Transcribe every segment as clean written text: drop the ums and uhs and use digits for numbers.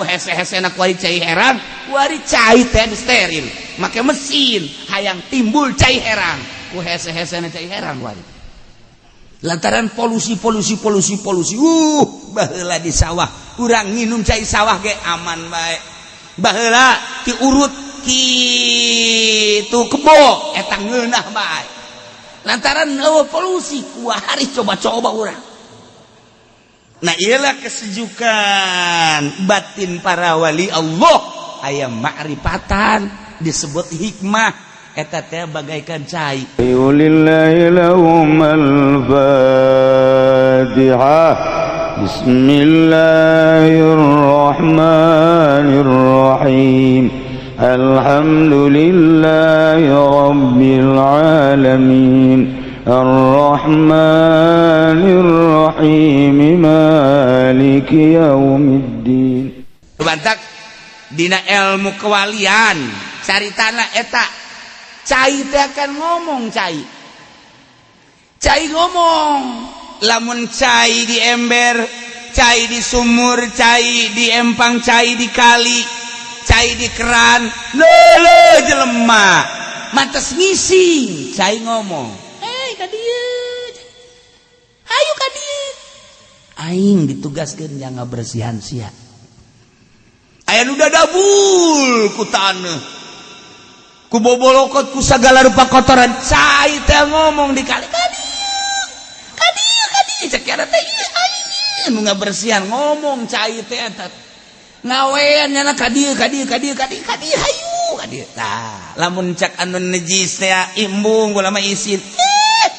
Ku hese-hesena kuari cai herang, kuari cai teh steril make mesin, hayang timbul cai herang. Ku hese-hesena cai herang kuari, lantaran polusi, polusi, polusi, polusi. Baheula di sawah urang nginum cai sawah ge aman bae. Baheula diurut kitu kebo eta ngeunah bae, lantaran euweuh polusi. Kuari coba-coba urang. Nah, iyalah kesejukan batin para wali Allah, aya ma'rifatan disebut hikmah, eta teh bagaikan cai. لله لهم الفاتحة. بسم الله الرحمن الرحيم. الحمد لله رب العالمين، الرحمن الرحيم، مالك يوم الدين. Bantak dina ilmu kewalian caritana eta cai teh akan ngomong, cai, cai ngomong. Lamun cai di ember, cai di sumur, cai di empang, cai di kali, cai di keran, lele jelema mantes ngising, cai ngomong, "Hei, ka dieu, ayo ka dieu, aing ditugaskeun jang ngabersihan sia." Aya nu dadabul ku taneuh, ku bobolokot, ku sagala rupa kotoran. Cai teh ngomong di kali, "Ka dieu, ka dieu, ka dieu." Cek kieu teh, "Ieu aing nu ngabersihan." Ngomong cai teh eta ngawean nyana, "Ka dieu, ka dieu, ka dieu, ka dieu, ka dieu, hayu ka dieu." Tah, lamun cak anu nejis teh embung, "Ulah mah isin." Eh,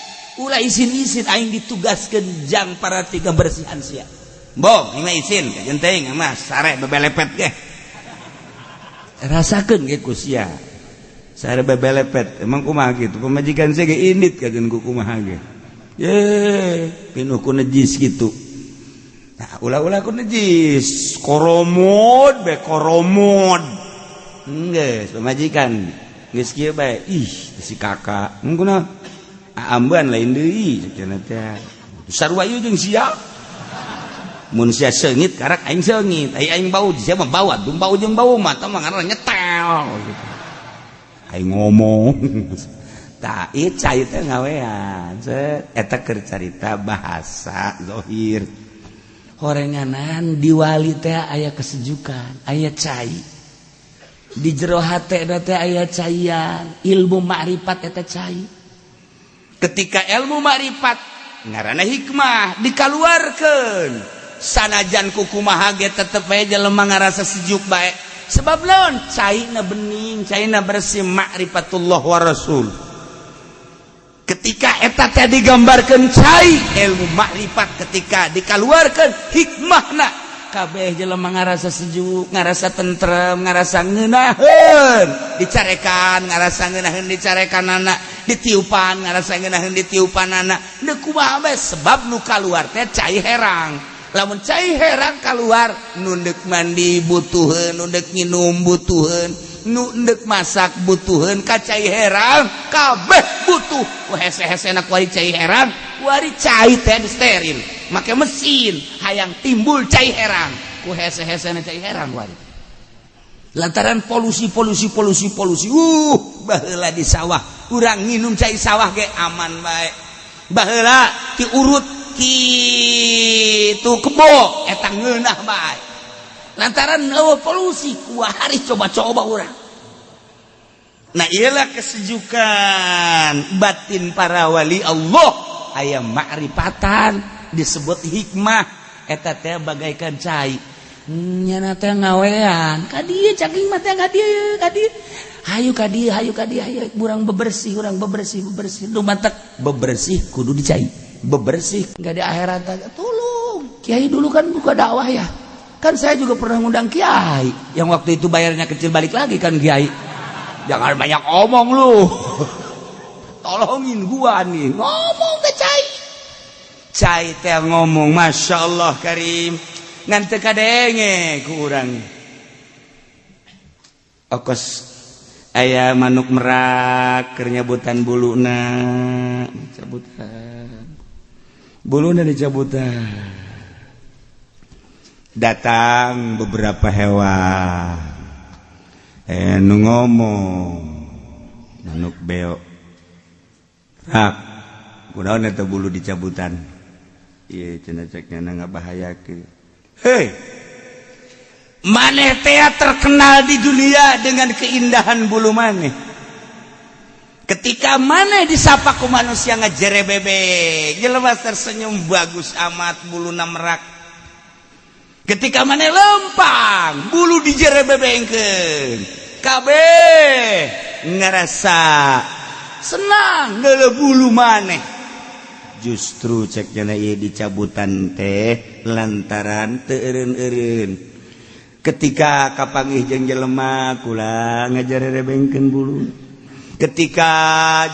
ulah isin-isin, aing ditugaskeun jang para tiga bersihan sia. Bong, ini isin kajeun teuing mah sare bebelepet ge. Rasakeun ge ku sia. Sare bebelepet, emang kumaha kitu? Pamajikan sia ge indit kajeun ku kumaha ge. Ye, pinuh ku nejis kitu. Nah, ulah-ulah ku nejis, koromod be koromod. Geus, pamajikan geus kieu bae. Ih, si kakak. Mun kunaon? Ambean lain deui cenah teh. Sarua ieu jeung sia. Mun sia seungit karak aing seungit, ai aing bau sia mah bau, dum bau jeung bau mah tah mah ngaranna nyetel gitu. Aing ngomong. Tah, ieu cai teh ngawean. Set eta keur carita bahasa zahir. Horenganan di wali teh aya kesejukan, aya cai. Di jero hate teh aya caian, ilmu makrifat eta cai. Ketika ilmu makrifat ngaranna hikmah dikaluarkeun, sanajan kukumaha ge tetep bae jelema ngarasa sejuk bae. Sebab naon? Caina bening, caina bersih, makrifatullah wa rasul. Ketika eta teh digambarkeun cai ilmu makrifat, ketika dikaluarkeun hikmahna, kabeh jelema ngarasa sejuk, ngarasa tentrem, ngarasa ngeunaheun dicarekan, ngarasa ngeunaheun dicarekanana, ditiupan ngarasa ngeunaheun ditiupanana. Deuk kumaha bae, sebab nu kaluar teh cai herang. Lamun cai herang keluar, nu ndek mandi butuheun, nu ndek nginum butuheun, nu ndek masak butuheun ka cai herang, kabeh butuh. Ku hese-hesena kuari cai herang, kuari cai teh steril make mesin, hayang timbul cai herang. Ku hese-hesena cai herang kuari, lantaran polusi, polusi, polusi, polusi. Baheula di sawah urang nginum cai sawah ge aman bae. Baheula diurut kitu kebo eta ngeunah bae, lantaran euweuh polusi. Kuari coba-coba urang. Nah, iyalah kesejukan batin para wali Allah, aya makrifatan disebut hikmah, eta teh bagaikan cai nyana teh ngawean, "Ka dieu, caging mah teh, ka dieu, ka dieu, hayu ka dieu, hayu ka dieu, hayu urang bebersih, urang bebersih, bebersih." Nu matak bebersih kudu dicai bebersih. Nggak di akhirat tolong kiai. Dulu kan buka dakwah ya kan, saya juga pernah ngundang kiai yang waktu itu bayarnya kecil, balik lagi kan. "Kiai, jangan banyak omong lu, tolongin gua nih." Ngomong ke cai, cai teh ngomong, "Masya Allah Karim," ngan teu kadenge ku urang. Okos aya manuk merak keur nyabutan buluna, cabutan buluna, dicabutan. Datang beberapa hewan nu ngomong manuk beo rak kunaon eta bulu dicabutan ieu cenah cek nya ngabahayakeun. Hei, maneh teh terkenal di dunia dengan keindahan bulu maneh. Ketika maneh disapa ku manusia ngajerebebek, jelema tersenyum, bagus amat buluna merak. Ketika maneh lempang, bulu dijerebebengkeun, kabeh ngerasa senang neuleuh bulu maneh. Justru cek nya ieu dicabutan teh lantaran teu eureun-eureun. Ketika kapanggih jeung jelema kula ngajerebengkeun bulu. Ketika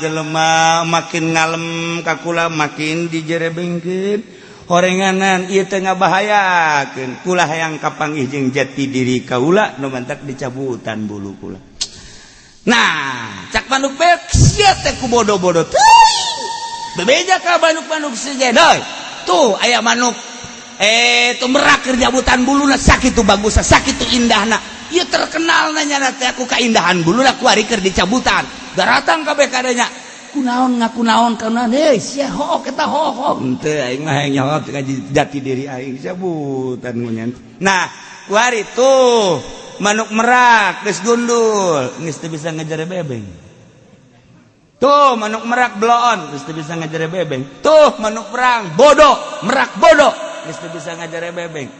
jelema makin ngalem ka kula makin dijerebengkeun. Horenganan ieu teh ngabahayakeun kula hayang kapanggih jeung jati diri kaula nu mantak dicabutan bulu kula. Nah, cak manuk bek sia teh ku bodoh-bodoh teuing. Bebeja ka manuk-manuk sejen deui. Tuh aya manuk tuh merak keur nyabutan buluna sakitu bagusna, sakitu indahna. Ieu terkenal nanya teh aku kaindahan buluna kuari keur dicabutan. Daratang kabeh kadanya. Kunaon ngaku naon kunaon heuh sia hook eta hook. Henteu aing mah hayang nyaho jati diri aing cabutan ngunyan. Nah, kuari tuh manuk merak geus gundul, geus teu bisa ngajerebebeng. Tuh manuk merak bloon, geus teu bisa ngajerebebeng. Tuh manuk perang bodoh, merak bodoh, geus teu bisa ngajerebebeng.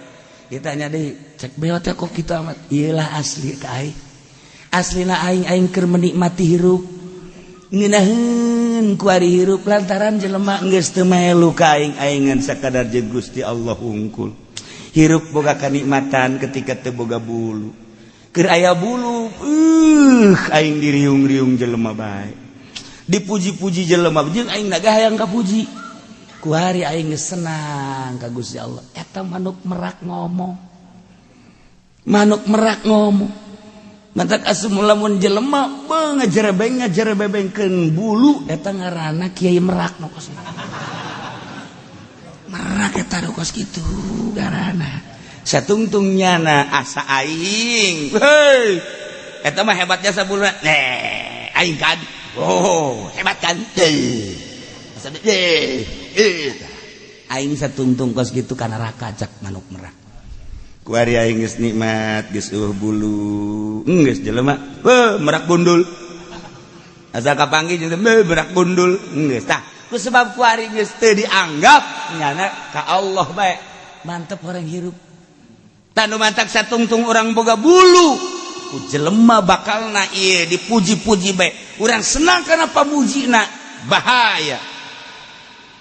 Ditanya deui, cek beo teh kok kitu amat. Ieulah asli ka aing. Aslina aing aing keur menikmati hirup. Ngeunaheun kuari hirup lantaran jelema geus teu melu ka aing, aing ngan sakadar jeung Gusti Allah hungkul. Hirup boga kanikmatan ketika teu boga bulu. Keur aya bulu, aing diriung-riung jelema bae. Dipuji-puji jelema jeung aing naga hayang kapuji. Kuari aing geus senang ka Gusti Allah. Eta manuk merak ngomong. Manuk merak ngomong. Mantak asup lamun jelema beuh ngajerebeng ngajerebebengkeun bulu eta ngaranna kiai merak nu kos. Merak eta nu kos kitu ngaranna. Satungtung nyana asa aing. Heuy. Eta mah hebatnya sabuluna. Aing kan. Oh, hebat kan? Asa aing satungtung kos kitu ka neraka cak manuk merak. Kuari aing geus nikmat geus eueuh bulu. Geus jelema, heuh merak gundul. Asa kapanggih jeung merak gundul. Geus tah, ku sebab kuari geus teu dianggap nyana ka Allah bae. Mantep orang hirup. Tah nu mantak satungtung urang boga bulu. Ku jelema bakalna ieu dipuji-puji bae. Urang senang kana pamujina, bahaya.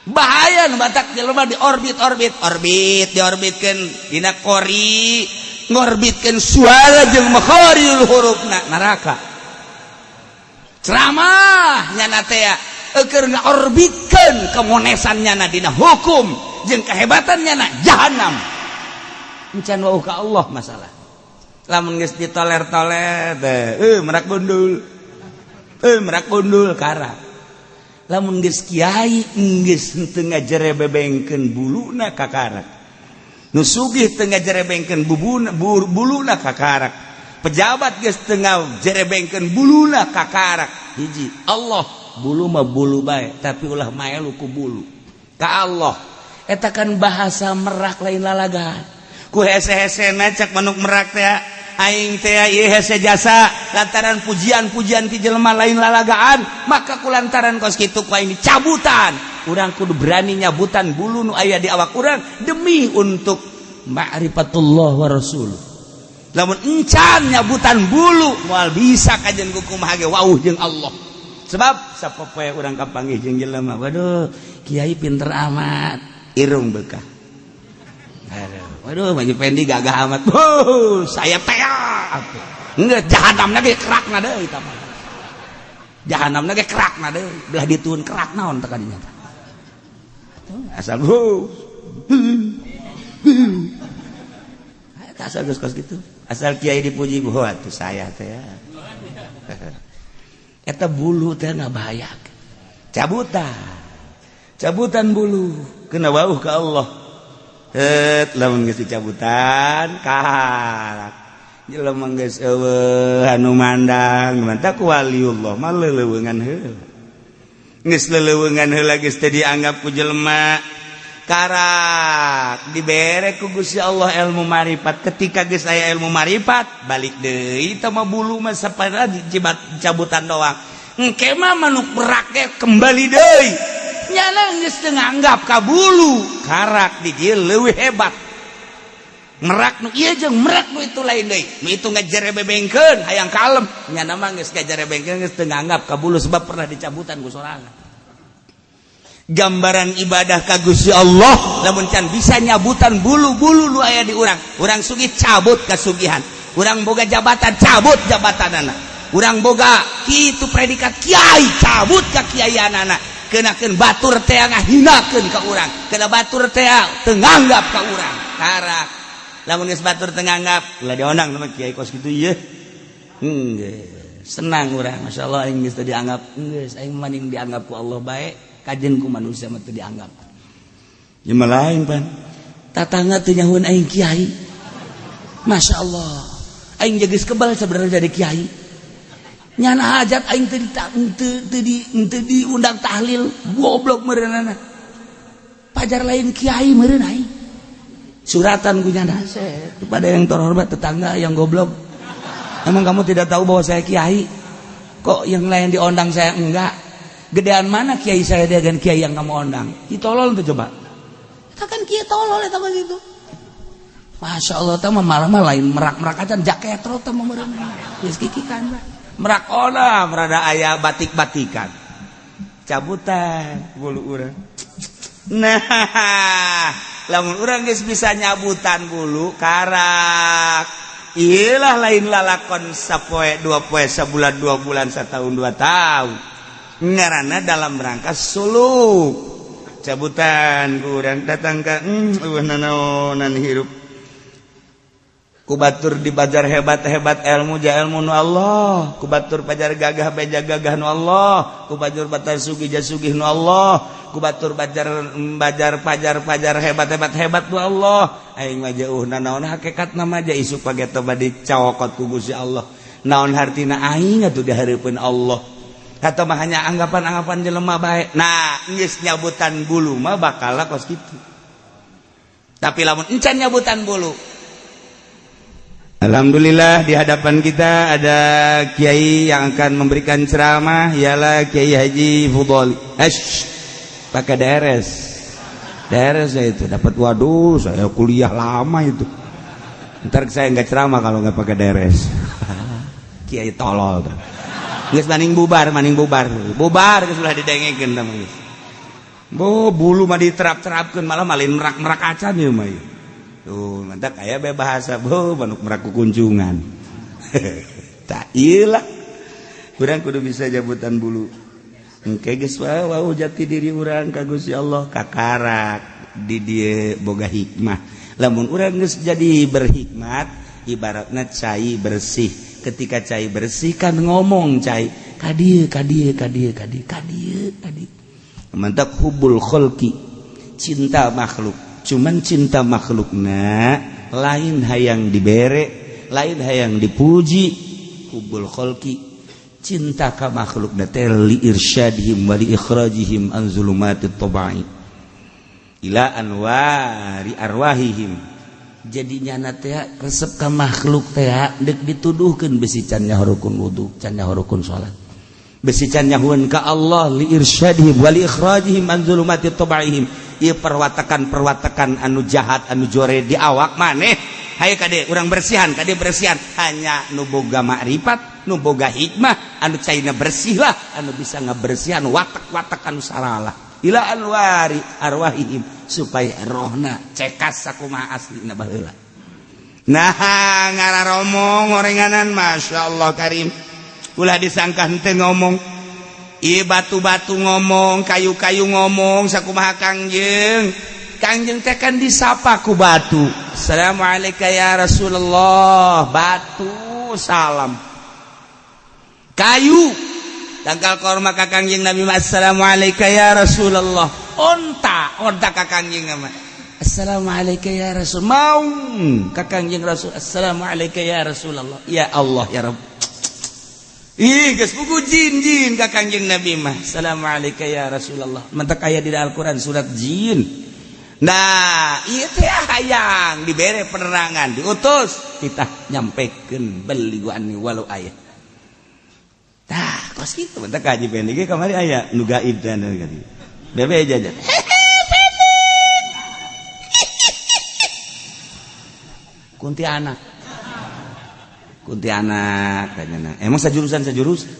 Bahaya nu batak jelema di orbit-orbit, orbit diorbitkeun dina kori, ngorbitkeun suara jeung makharijul hurufna neraka. Ceramah nyana teh keur ngaorbitkeun kemonesan nyana dina hukum jeung kehebatan nyana jahanam. Encan wauh ka Allah masalah. Lamun geus ditoler-toler teh, merak gundul. Merak gundul kara. Lamun geus kiai geus henteu ngajerebebengkeun buluna kakarak. Nu sugih teu ngajerebengkeun buluna kakarak. Pejabat geus teu ngajerebengkeun buluna kakarak. Hiji, Allah bulu mah bulu bae tapi ulah maelu ku bulu. Ka Allah eta kan bahasa merak lain lalagan. Ku hese-hesena cak manuk merak teh aing teh ieu hese jasa lantaran pujian-pujian ti jelema lain lalagaan, maka ku lantaran kos kitu ku aing dicabutan. Urang kudu berani nyabutan bulu nu aya di awak urang demi untuk ma'rifatullah wa rasul. Lamun encan nyabutan bulu moal bisa kajen ku kumaha ge wauh jeung Allah. Sebab sapopoe urang kapanggih jeung jelema, waduh kiai pinter amat, irung bekah. Aduh, waduh Haji Pendi gagah amat. Wuh, saya teh enggak jahanamna ge kerakna deui eta mah. Jahanamna ge kerakna deui, belah dituun kerak naon teh kadinya teh. Asal hu. Asal geus kos kitu. Asal kiai dipuji bahwa atuh saya teh. Eta bulu teh ngabahayakeun. Cabutan. Cabutan bulu kena wauh ka Allah. Het lamun geus dicabutan karak jelema geus eueuh anu mandang mantak waliullah mah leuleungan heula. Geus leuleungan heula geus teu dianggap ku jelema karak dibere ku Gusti Allah ilmu marifat. Ketika geus aya ilmu marifat balik deui teh mah bulu mah sapada cabutan doang. Engke mah manuk berake kembali deui. Nyana geus teu nganggap ka bulu karak di dieu leuwih hebat. Merak nu ieu jeung merak nu itu lain deui. Nu itu ngajerebebengkeun hayang kalem. Nyana mah geus ngajerebengkeun geus teu nganggap ka bulu sebab pernah dicabutan ku sorangan. Gambaran ibadah ka Gusti Allah lamun can bisa nyabutan bulu-bulu nu aya di urang. Urang sugih cabut kasugihan, urang boga jabatan cabut jabatanana, urang boga kitu predikat kiai cabut ka kiaianana. Kenakeun batur teh ngahinakeun ka urang, kena batur teh teu nganggap ka urang. Karak lamun geus batur teu nganggap ulah diondang sama kiai kos kitu ieu. Senang urang, masyaallah aing geus teu dianggap, geus aing maning dianggap ku Allah bae. Kajen ku manusia mah teu dianggap. Ieu mah lain pan. Tatangga teu nyahueun aing kiai. Masya Allah. Aing geus kebal sebenarnya jadi kiai. Nyana hajat aing teu diundang tahlil, goblok meureunana. Pajar lain kiai meureun aing. Suratan ku nyana kepada yang terhormat tetangga yang goblok. Emang kamu tidak tahu bahwa saya kiai? Kok yang lain diundang saya enggak? Gedean mana kiai saya dengan kiai yang kamu ondang? Ki tolol tuh coba. Kita kan kiai tolol eta mah gitu. Masya Allah teh mah malah mah lain merak-merak aja jaketro teh mah meureun. Geus kikikan lah. Merak ona merada aya batik-batikan. Cabutan bulu urang. Nah, lamun urang geus bisa nyabutan bulu karak. Iyalah lain lalakon sapoe dua poe sabulan 2 bulan setahun 2 tahun. Ngarana dalam rangka suluk cabutan kurang datang ke nanaonan hirup kubatur di bajar hebat-hebat ilmu ja ilmu nu Allah, kubatur pajar gagah beja gagah nu Allah, kubatur batar sugih ja sugih nu Allah, kubatur bajar bajar pajar pajar hebat-hebat hebat nu Allah. Aing mah jauh nanaon hakikatna mah ja isuk pageto bade cawokot ku Gusti Allah. Naon hartina aing atuh dihareupeun Allah. Atau mah hanya anggapan-anggapan jelema bae. Nah, geus nyabutan bulu mah bakal kos kitu. Tapi lamun encan nyabutan bulu. Alhamdulillah di hadapan kita ada kiai yang akan memberikan ceramah, ialah Kiai Haji Fudholi. Esh, pakai DRS. DRS ya itu dapat, waduh, saya kuliah lama itu. Ntar saya nggak ceramah kalau nggak pakai DRS. Kiai tolol tuh. Geus maning bubar, maning bubar. Bubar geus ulah didengekeun tah geus. Bo bulu mah diterap-terapkeun malah malin merak-merak acan ieu mah. Tuh, mantak aya bae bahasa bo manuk merak kukunjungan. Tak ieu lah. Urang kudu bisa jabutan bulu. Engke geus wau jati diri urang ka Gusti Allah kakarak di dieu boga hikmah. Lamun urang geus jadi berhikmat, ibaratna cai bersih. Ketika cai bersih kan ngomong cai kadieu kadieu kadieu kadieu kadieu kadieu. Mantap hubul kholqi, cinta makhluk. Cuman cinta makhlukna lain hayang dibere, lain hayang dipuji. Hubul kholqi, cinta ka makhlukna teh li irsyadihim wa li ikhrajihim an zulumatit tabai ila anwari arwahihim. Jadi nyana teh resep ka makhluk teh deuk dituduhkeun besi can nyahorukun wudu, can nyahorukun salat. Besi can nyahueun ka Allah li irsyadihim wa li ikhrajihim an zulumati tabaihim. Ieu perwatakan-perwatakan anu jahat anu jore di awak maneh. Hayu kade urang bersihan, kade bersihan. Hanya nu boga makrifat, nu boga hikmah, anu caina bersih lah, anu bisa ngabersihan watak-watak anu salalah. Ila anwari arwahihim, supaya rohna cekas sakumaha aslina baheula. Nah, ngararomong orenganan Masya Allah karim. Ulah disangka henteu ngomong. Ieu batu-batu ngomong, kayu-kayu ngomong sakumaha Kangjeng. Kangjeng teh kan disapa ku batu. Assalamualaikum ya Rasulullah. Batu salam. Kayu tangkal korma ka Kangjeng Nabi, assalamualaikum ya Rasulullah. Onta, onta ka Kangjeng mah. Assalamualaikum ya Rasul, mau ka Kangjeng Rasul. Assalamualaikum ya Rasulullah. Ya Allah, ya Rabb. Ih, geus pugu jin jin ka Kangjeng Nabi mah. Assalamualaikum ya Rasulullah. Mentak aya di Al-Qur'an surat jin. Nah, ieu teh hayang dibere penerangan, diutus kita nyampekeun balighu anni walau ayat. Tah, kos kitu mentak kaji pendek ge kamari aya nu gaib teh anu gitu. Bebe jajan. Kuntianak. Kuntianak tanyana. Emang sajurusan sajurusan.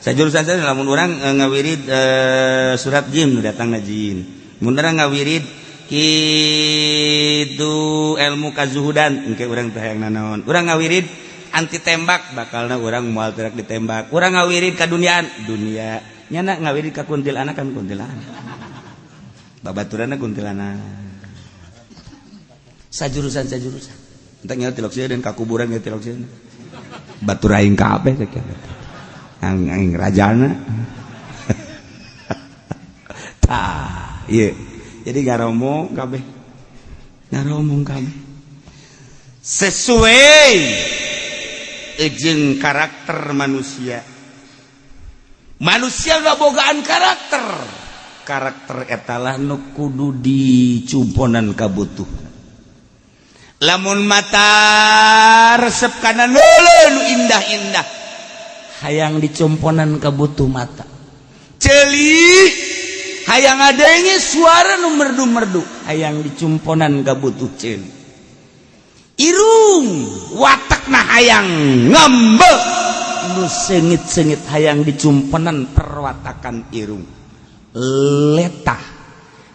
Sajurusan saja lamun urang ngawirid surat jin datangna jin. Mun urang ngawirid kitu ilmu kazuhudan engke urang teh hayang nanaon. Urang ngawirid anti tembak bakalna urang moal terak ditembak. Urang ngawirid ka duniaan dunia. Nyana ngawirid ka kuntilanak kan kuntilanak. Babaturanna kuntilanak. Sajurusan sajurusan. Entak nyawa tilok sieun dan ka kuburan ge tilok sieun. Batur aing kabeh cek. Aing rajana. Tah, ieu. Jadi ngaromong kabeh. Ngaromong kabeh. Sesuai jeung karakter manusia. Manusia ngabogaan karakter. Karakter eta lah nu kudu dicumponan kabutuh. Lamun mata resep kana nu indah-indah, hayang dicumponan kabutuh mata. Ceuli hayang adanya suara nu merdu-merdu, hayang dicumponan kabutuh ceuli. Irung watakna hayang ngambek nu seungit-seungit, hayang dicumponan perwatakan irung. Letah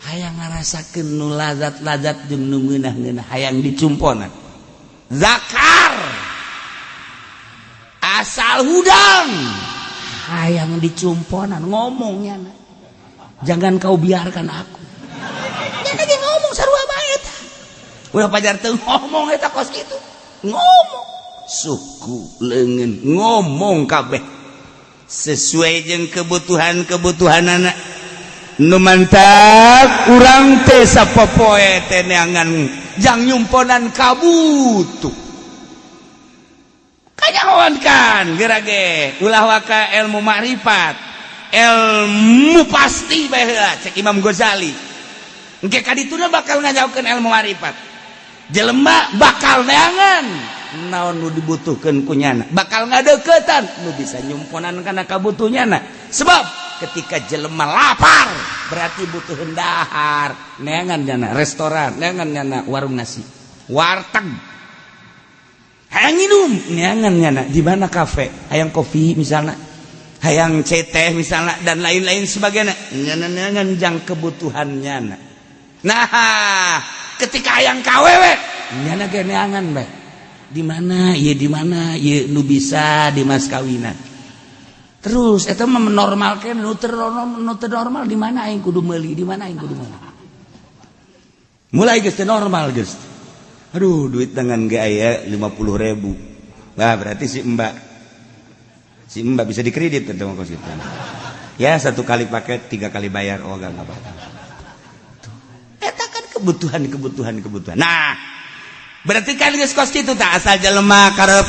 hayang ngarasakeun nu lazat-lazat jeung nu ngeunah-ngeunah, hayang dicumponan. Zakar asal hudang hayang dicumponan ngomongnya. Jangan kau biarkan aku. Dia lagi ngomong sarua bae eta. Ulah pajar teu ngomong eta kos kitu. Ngomong suku leungeun ngomong kabeh sesuai jeung kebutuhan-kebutuhanana. Nu mantak urang teh sapopoe teh neangan jang nyumponan kabutuh. Kanyahoan kan geura ge ulah waka ilmu makrifat. Ilmu pasti bae heula cek Imam Ghazali. Engke ka dituna bakal ngajaukeun ilmu makrifat. Jelema bakal neangan naon nu dibutuhkeun ku nyana, bakal ngadeukeutan nu bisa nyumponan kana kabutuhnyana. Sebab ketika jelema lapar berarti butuh dahar, neangan nyana restoran, neangan nyana warung nasi, warteg. Hayang minum, neangan nyana di mana kafe, hayang kopi misalnya, hayang ceteh misalnya dan lain-lain sebagainya. Nyana-neangan jang kebutuhan nyana. Nah, ketika hayang kawewe nyana ge neangan bae. Di mana ieu, di mana ieu nu bisa di mas kawinan. Terus eta mah menormalkeun nu teu normal, di mana aing kudu meuli, di mana aing kudu meuli. Mulai geus teu normal geus. Aduh, duit dengan ge aya 50.000. Wah, berarti si Mbak bisa dikredit eta mah kos kitu. Ya, satu kali pakai 3 kali bayar, oh enggak apa-apa. Eta kan kebutuhan. Nah, berarti kan geus kos kitu tah, asal jelema karep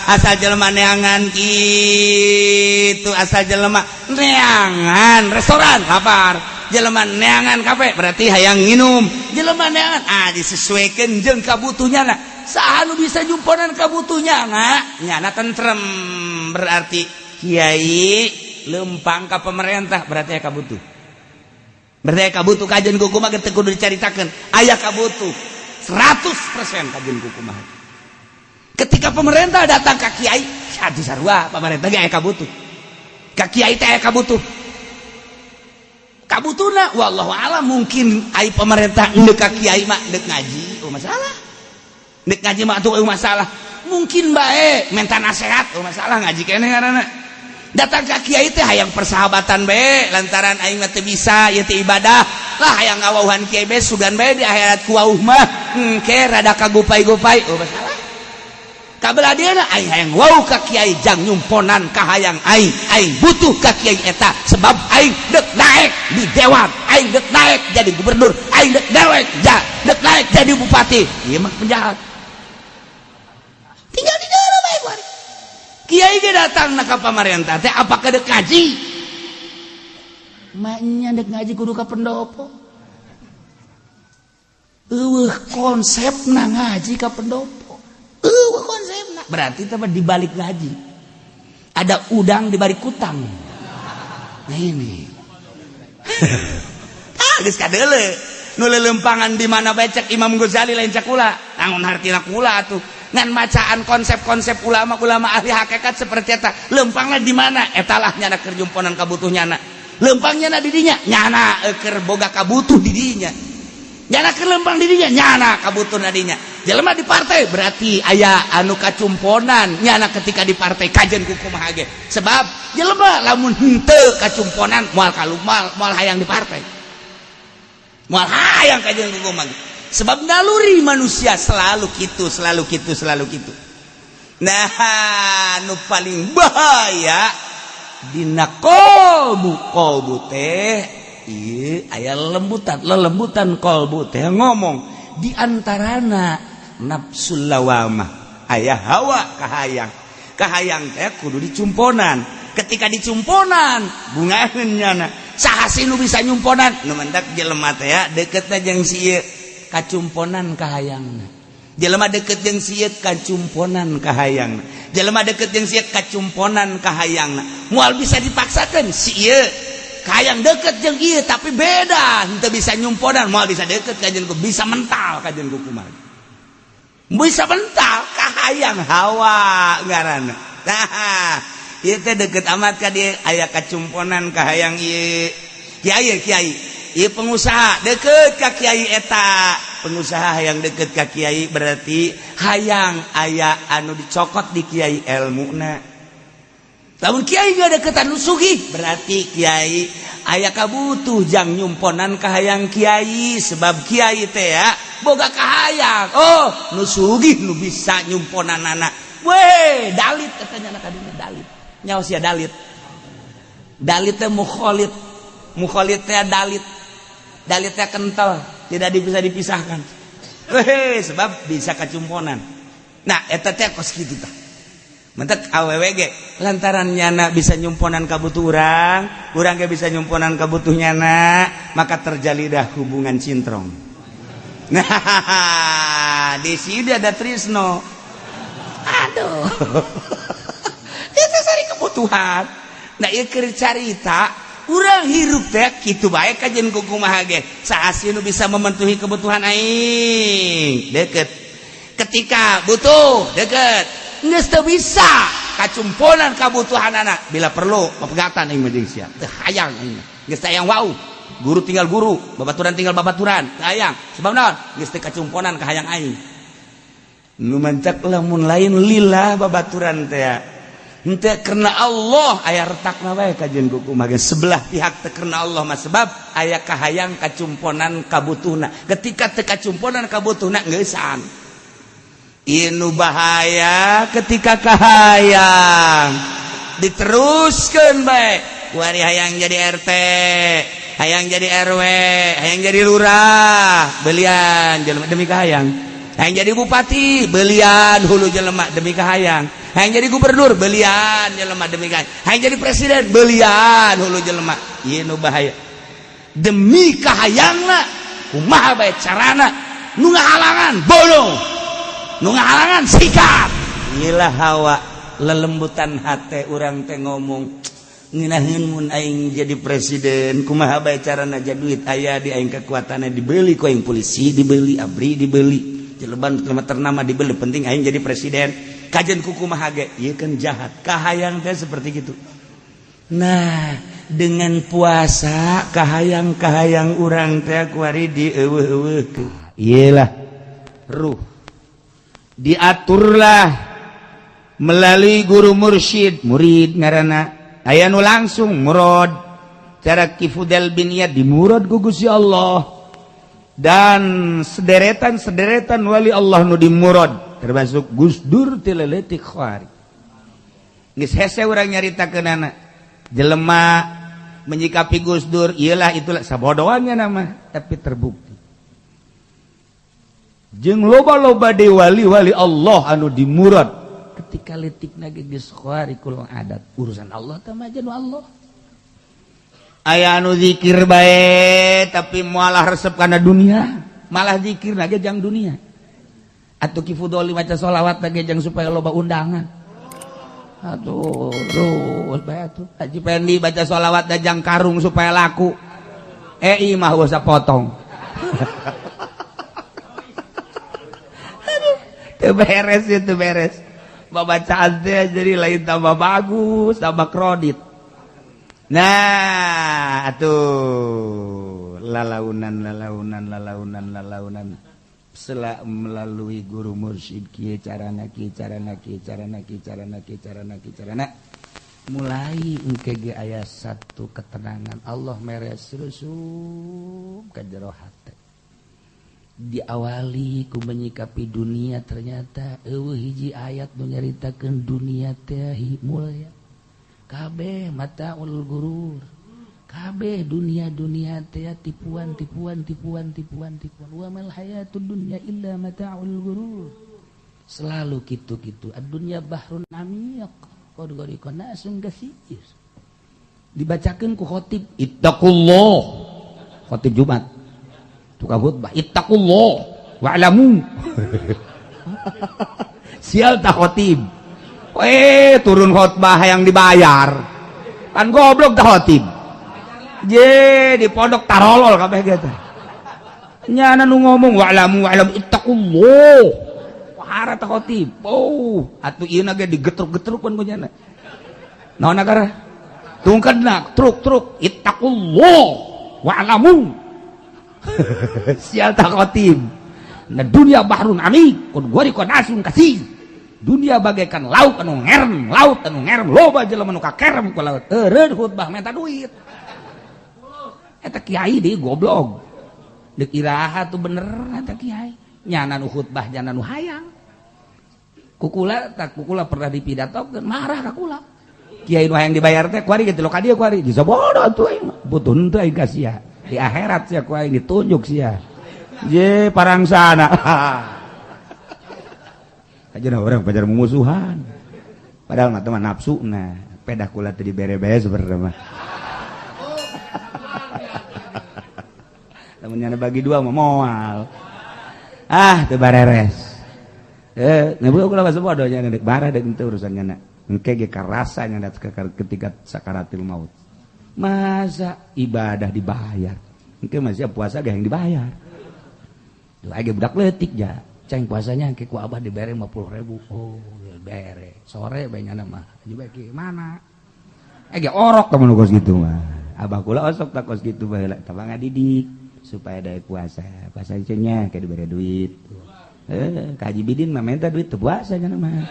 asal jelema neangan kitu, asal jelema neangan restoran lapar, jelema neangan kafe berarti hayang nginum, jelema neangan disesuaikan jeung kabutuhnya. Nah, saha nu bisa jumponan kabutuhnya nyana tentrem, berarti kiai lempang ka pemerintah berarti aya kabutuh. Berarti aya kabutuh kajian kuku mah teu kudu dicaritakeun, aya kabutuh 100% kajian kuku mah. Ketika pemerintah datang ka kiai, atuh sarua pemerintah ge aya kabutuh. Ka kiai teh aya kabutuh. Kabutuhna wallahu alam, mungkin ai pemerintah endek ka kiai mah endek ngaji, oh masalah. Endek ngaji mah atuh masalah. Mungkin bae menta nasehat, oh masalah ngaji keneh ngaranna. Datang ka kiai teh hayang persahabatan bae, lantaran aing mah teu bisa ieu teh ibadah. Lah hayang ngawauhan kiai bae sugan bae di akhirat ku wauh mah. Engke rada kagupai-gupai, oh masalah. Kabelah dieuna aing hayang wau ka kiai jang nyumponan kahayang aing. Aing butuh ka kiai eta sebab aing dek naik di dewan, aing dek naik jadi gubernur, aing dek dewek ja dek naik jadi bupati. Ieu mah penjahat. Tinggal di dalam bae kuari. Kiai ge datang na ka pamarentah teh, apakah dek ngaji? Maknya dek ngaji kudu ka pendopo. Eueuh konsepna ngaji ka pendopo. Eueuh konsepna. Berarti teh di balik ngaji. Ada udang di balik kutang. Nah ini. Ah, geus kadeule. Nu lelempangan di mana bae cek Imam Ghazali, lain cek kula. Naon hartina kula atuh? Ngan macaan konsep-konsep ulama-ulama ahli hakikat seperti eta. Lempangna di mana? Eta lah nyana keur jumponan kabutuh nyana. Lempang nyana di dinya, nyana keur boga kabutuh di dinya. Nyana keur lempang di dinya, nyana kabutuh na dinya. Jelema di partai berarti aya anu kacumponan nyana ketika di partai, kajen ku kumaha ge. Sebab jelema lamun henteu kacumponan moal kalumal, moal hayang di partai. Moal hayang kajen ku kumaha ge. Sebab naluri manusia selalu gitu, selalu gitu, selalu gitu. Nah, nu paling bahaya dina kolbu, kolbu teh ieu aya lembutan, lelembutan kolbu teh ngomong di antarana nafsul lawamah, aya hawa kahayang. Kahayang teh kudu dicumponan. Ketika dicumponan, bungaheun nyana. Saha sih nu bisa nyumponan? Nu mendak jelema teh ya deketna jeung si ieu kacumponan kahayangna. Jelema deket jeung si ieu kacumponan kahayangna. Jelema deket jeung si ieu kacumponan kahayangna. Moal bisa dipaksakeun si ieu kahayang deket jeung ieu, tapi beda, henteu bisa nyumponan, moal bisa deket kajen ku bisa mental, kajen ku kumaha. Bisa mental kahayang hawa ngaranna. Nah, ieu teh deket amat ka dieu aya kacumponan kahayang ieu. Kiai, kiai ieu pengusaha deket ka kiai eta. Pengusaha hayang deket ka kiai berarti hayang aya anu dicokot di kiai elmuna. Lamun kiai gak deketan nu sugih berarti kiai aya kabutuh jang nyumponan kahayang kiai, sebab kiai teh ya boga kahayang, oh, nu sugih nu bisa nyumponan anak. Weh, dalit katanya anak kadinya dalit. Nyawa sia dalit. Dalit teh mukholid. Mukholid teh dalit. Dalit teh kental, tidak bisa dipisahkan. Weh, sebab bisa kacumponan. Nah, eta teh kos kitu tah. Mentek awewe ge lantaran nyana bisa nyumponan kabutuh urang, urang ge bisa nyumponan kabutuh nyana, maka terjalidah hubungan cintrong. Nah, di sini ada Trisno. Aduh. Itu sari kebutuhan. Nah, ieu keur carita urang hirup teh kitu bae kajen ku kumaha ge. Saha sih nu bisa memenuhi kebutuhan aing? Deket. Ketika butuh, deket. Geus teu bisa kacumponan kabutuhan anak, bila perlu pepegatan aing mah jeung sia. Teu hayang aing. Geus hayang wau. Guru tinggal guru, babaturan tinggal babaturan, teu hayang. Sebab naon? Geus teu kacumponan ka hayang aing. Nu mancak lamun lain lillah babaturan teh henteu karena Allah aya retakna bae kajen ku kumaha. Sebelah pihak teu karena Allah mah, sebab aya kahayang kacumponan kabutuhna. Ketika teu kacumponan kabutuhna, geusan. Inu bahaya ketika kahayang diteruskan bae. Kuari hayang jadi RT, hayang jadi RW, hayang jadi lurah, belian jelema demi kahayang. Hayang jadi bupati, belian hulu jelema demi kahayang. Hayang jadi gubernur, belian jelema demi kahayang. Hayang jadi presiden, belian hulu jelema. Ieu nu bahaya. Demi kahayangna kumaha bae carana, nu ngahalangan bodoh, nu ngahalangan sikat. Inilah hawa lelembutan hate urang teh ngomong ngeunaheun mun aing jadi presiden, kumaha bae carana, duit aya di aing, kekuatannya dibeli ku aing, polisi dibeli, ABRI dibeli, jeleban ternama dibeli, penting aing jadi presiden, kajen ku kumaha ge. Ieu kan jahat kahayang teh seperti gitu. Nah, dengan puasa kahayang-kahayang urang teh kuari dieuweuh-euweuh. Iyalah ruh diaturlah melalui guru mursyid, murid ngaranna. Aya nu langsung murad cara Ki Fudel bin Iyad, dimurad ku Gusti Allah, dan sederetan-sederetan wali Allah nu dimurad. Termasuk Gus Dur ti leutik khawarij. Geus hese urang nyaritakeunana. Jelema menyikapi Gus Dur iyalah itulah sabodoannya nama, tapi terbukti. Jeung loba-loba deui wali-wali Allah anu dimurad ketika leutikna ge geus khawarikul adat. Urusan Allah teh mah Allah. Aya anu zikir bae tapi malah resep kana dunia, malah zikir ge jang dunia. Atuh Ki Fudoli maca sholawat ge jang supaya loba undangan. Atuh terus bae atuh. Haji Pendi baca sholawat jang karung supaya laku. Eh imah usah potong. Aduh, teu beres itu beres. Babacaan teh jadi lain tambah bagus, tambah kredit. Nah, atuh lalaunan lalaunan lalaunan lalaunan sela melalui guru mursyid kieu carana kieu carana kieu carana kieu carana kieu carana kieu carana mulai engke ge aya satu ketenangan Allah mere rusuk ka jero hate. Diawali ku menyikapi dunia ternyata eueuh hiji ayat nu nyaritakeun dunia teh mulya. Kabeh mataul gurur. Kabeh dunia-dunia teh tipuan tipuan tipuan tipuan tipuan. Wa mal hayatud dunya illa mataul gurur. Selalu kitu-kitu. Ad-dunya bahrun amiq. Qad gharika nasun katsir. Dibacakeun ku khotib ittaqullah. Khotib Jumat. Tukang khutbah ittaqullah wa'lamu. Sial ta khotib. Turun khotbah yang dibayar kan goblok dah khotib. Je di pondok tarolol kabeh gitu. Nyana nu ngomong wa'lamu wa'lamu ittaqullah. Wahara ta khotib. Oh, atuh ieu na ge digetruk-getruk ku nyana. Naon agara? Tungkedna truk-truk ittaqullah wa'lamu. Sial ta khotib. Na dunia bahrun amiq, kun gharika nasun katsir. Dunia bagaikan laut anu ngerem, laut anu ngerem, loba jelema nu kakerem ku laut. Eureun khutbah minta duit. Eta kiai deui goblok. Deuk iraha tuh bener eta kiai. Nyana nu khutbah nyana nu hayang. Kukula tak kukula pernah dipidatokeun, marah ka kula. Kiai nu hayang dibayar teh kuari kitu ka dieu kuari. Disabodo atuh aing mah. Butuh henteu aing ka sia. Di akhirat sia ku aing ditunjuk sia. Je parangsana. Aja orang pacar mumusuhan. Padahal mah teman nafsu nah, pedah kula teh dibere-bere sebenarnya mah. Lamun nyana bagi dua mah moal. Ah, teu bareres. Nebu kula bahasa bodoh nya deuk barah deuk teu urusan nyana. Engke ge karasa nyana ketika sakaratil maut. Masa ibadah dibayar. Engke masih puasa ge yang dibayar. Duh ge budak leutik ja. Ceng puasanya ke ku abah dibere 50.000. Oh, bere. Sore bae nyana mah. Juga ki mana? Ge orok kamu kos gitu mah. Abah kula osok tak kos gitu baheula. Tah ngadidik supaya daek puasa. Puasa nya ke dibere duit. Ka Haji Bidin mah minta duit teu puasa nyana mah.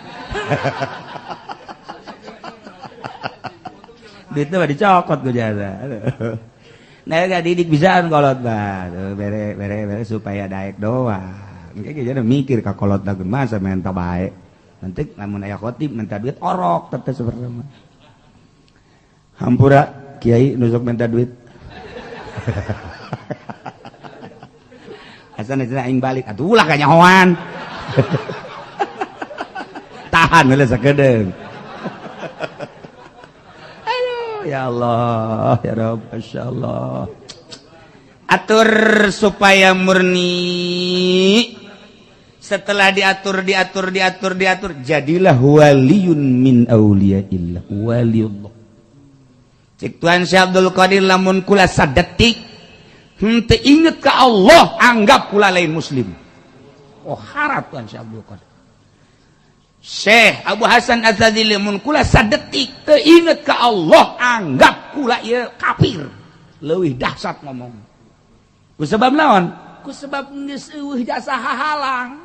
Duitnya mah dicokot ku jasa. Nah, ngadidik bisaan kolot mah. Bere bere bere supaya daek doang. Engke jadi mikir ka kolot dageun masa minta bae. Nanti lamun aya khotib minta duit orok teh sebenarnya mah. Hampura kiai nu sok minta duit. Asana cenah aing balik atuh ulah kanyahoan. Tahan heula sakedeung. Aduh ya Allah ya Rabb masyaallah. Atur supaya murni. Setelah diatur, diatur, diatur, diatur, jadilah waliyun min auliyaillah, waliullah. Cek Tuhan Syekh Abdul Qadir lamun kula sadetik henteu inget ka Allah, anggap kula lain muslim. Oh harap Tuhan Syekh Abdul Qadir. Syekh Abu Hasan Az-Zadzili mun kula sadetik teu inget ka Allah, anggap kula ieu kafir. Leuwih dahsyat ngomong. Ku sebab naon? Ku sebab geus eueuh jasa hahalang.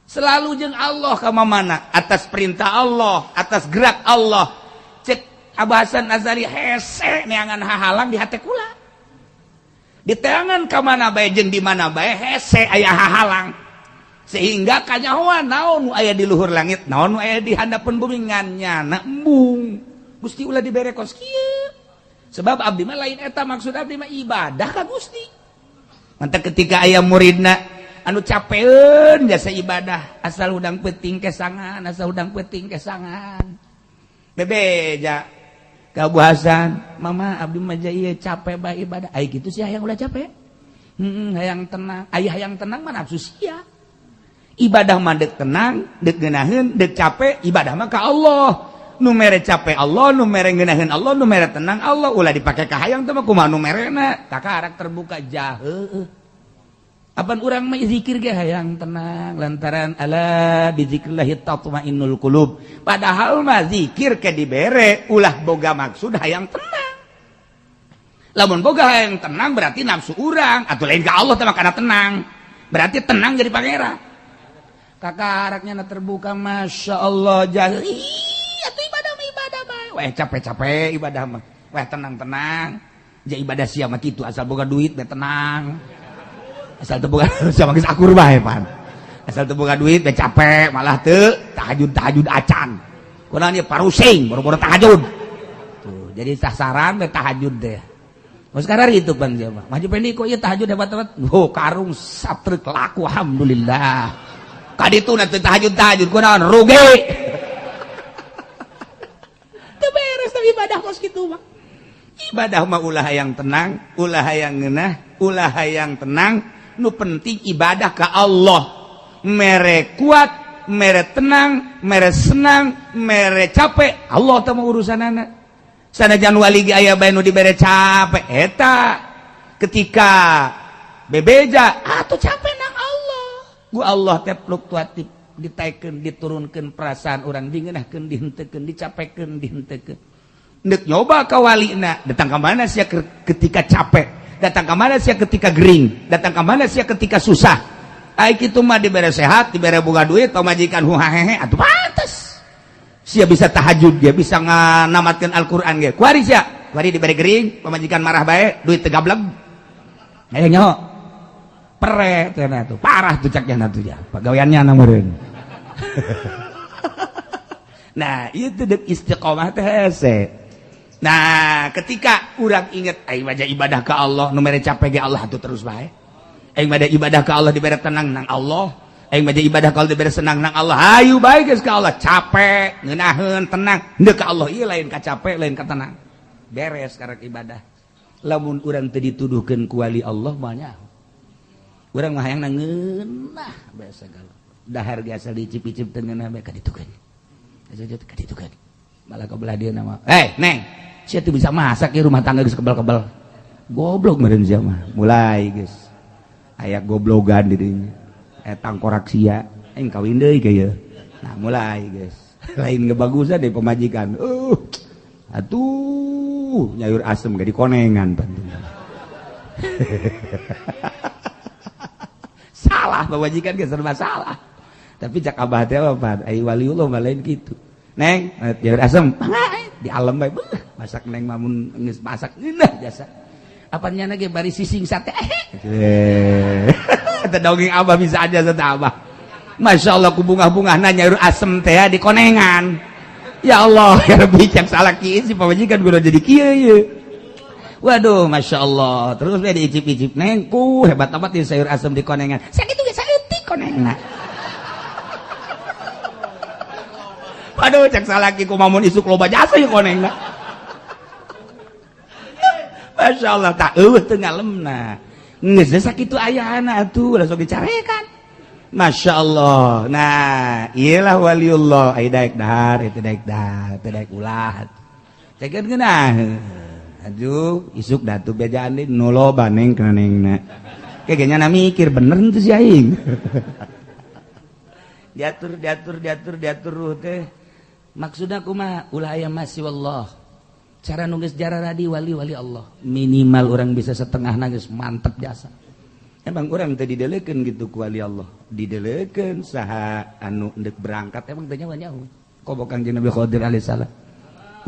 Selalu jeung Allah ka mamana, atas perintah Allah, atas gerak Allah. Cek Abu Hasan Az-Zadzili hese neangan hahalang di hate kula. Di teangan ka mana bae jeung di mana bae hese aya hahalang. Sehingga kanyahoan naon nu aya di luhur langit, naon nu aya di handapeun bumi ngan nyana embung. Gusti ulah dibere kos kieu. Sebab abdi mah lain eta, maksud abdi mah ibadah ka Gusti. Mantap ketika aya muridna anu capeun jasa ibadah, asal hudang peuting kesangan, asal hudang peuting kesangan. Bebeja ka Abu Hasan, mama abdi mah ieu capek bae ibadah. Ai kitu sih hayang ulah capek. Hayang tenang, aya hayang tenang mah nafsu sia. Ibadah mah deuk tenang, deuk ngeunaheun, deuk capek, ibadah mah ka Allah. Nu mere capek Allah, nu mere ngeunaheun Allah, nu mere tenang Allah. Ulah dipake ka hayang teh mah kumaha nu merena. Takarak terbuka jahe. Apan urang mah zikir ge hayang tenang lantaran ala bizikrillah tatmainnul qulub. Padahal mah zikir ke dibere ulah boga maksud hayang tenang. Lamun boga hayang tenang berarti nafsu urang atuh lain ka Allah teh mah kana tenang. Berarti tenang jadi pangeran. Kakaraknya terbuka Masya Allah jahil. Atuh ibadah mah ibadah bae. Weh capek-capek ibadah mah. Weh tenang-tenang. Ja ibadah sia mah kitu asal boga duit bae tenang. Asal teu boga sia mah geus akur bae pan. Asal teu boga duit bae capek malah teu tahajud-tahajud acan. Kunaon ieu parusing boro-boro tahajud. Tuh, jadi sasaran bae tahajud teh. Oh, sekarang itu pan sia mah. Maju pendi kok ieu tahajud hebat-hebat. Oh, karung satrek laku alhamdulillah. Kaditu nanti tahajud-tahajud kunaon rugi. Teu beres tapi ibadah kos kitu mah. Ibadah mah ulah hayang tenang, ulah hayang ngeunah, ulah hayang tenang, nu penting ibadah ka Allah. Mere kuat, mere tenang, mere senang, mere capek, Allah teh mah urusanana. Sanajan wali ge aya bae nu dibere capek eta ketika bebeja atuh capek nang Allah. Ku Allah teh fluktuatif ditaikeun diturunkeun perasaan urang dingeunahkeun dihenteukeun dicapekeun dihenteukeun. Ndek nyoba ka walina datang ka mana sia ketika capek, datang ka mana sia ketika gering, datang ka mana sia ketika susah. Ai kitu mah dibere sehat, dibere boga duit, pamajikan huhahehe atuh pantes. Sia bisa tahajud dia bisa nganamatkeun Al-Qur'an ge. Kuari sia, kuari dibere gering, pamajikan marah bae, duit teu gablek. Aya nyaho. Pere teh tuh, parah tuh caknya tuh ya. Pagaweannya na meureun. Nah, itu deuk istiqomah teh hese. Nah, ketika urang inget aing baca ibadah ka Allah, nu mere capek ge Allah atuh terus bae. Aing bade ibadah ka Allah dibere tenang nang Allah. Aing bade ibadah ka Allah dibere senang nang Allah. Hayu bae geus ka Allah, capek, ngeunaheun, tenang. Henteu ka Allah ieu lain ka capek, lain ka tenang. Beres karek ibadah. Lamun urang teu dituduhkeun ku wali Allah mah nya. Urang mah hayang ngeunah bae sagala. Dahar ge asal dicip-icip teu ngeunah bae kaditukeun. Kaditukeun. Malah ka belah dieu mah. Eh, Neng, sia teu bisa masak ieu rumah tangga geus kebal-kebal. Goblok meureun sia mah. Mulai geus. Aya goblogan di dinya. Tangkorak sia, aing kawin deui ka ieu. Nah, mulai geus. Lain ngebagusan deh pemajikan. Atuh, nyayur asem ge dikonengan pan. Salah pemajikan ge serba salah. Tapi cak abah teh apa? Ai waliullah mah lain kitu. Neng, nyayur asem, mangga di alam bae. Masak neng mah mun geus masak ngeunah jasa. Apa nyana ge bari sising sate. Eta dongeng abah bisa aja sate abah. Masya Allah ku bungah-bungahna nyayur asem teh di konengan. Ya Allah, ya Rabbi cak salah kieu si pamajikan kudu jadi kieu ieu. Waduh, Masya Allah. Terus dia diicip-icip neng ku hebat amat di sayur asem di konengan. Sakitu ge saeutik konengna. Waduh, cak salaki ku mamun isuk loba jasa ieu konengna. Masya Allah, tak eueuh teu ngalemna. Geus sakitu ayana atuh langsung dicarekan. Masya Allah. Nah, iyalah waliullah. Ai daek dahar, itu daek dahar, itu daek ulah. Cekeun geunah. Aduh, isuk datu bejaan deui nu loba neng kana nengna. Kayaknya na mikir bener henteu si aing. Diatur, diatur, diatur, diatur ruh teh. Maksudna kumaha? Ulah aya masih wallah. Cara nunggu sejarah tadi wali-wali Allah minimal orang bisa setengah nangis mantep jasa. Emang orang tadi didelekeun gitu ku wali Allah, didelekeun saha anu ndek berangkat emang teh nyawa-nyawa. Komo Kangjeng Nabi Khidir alaihissalam.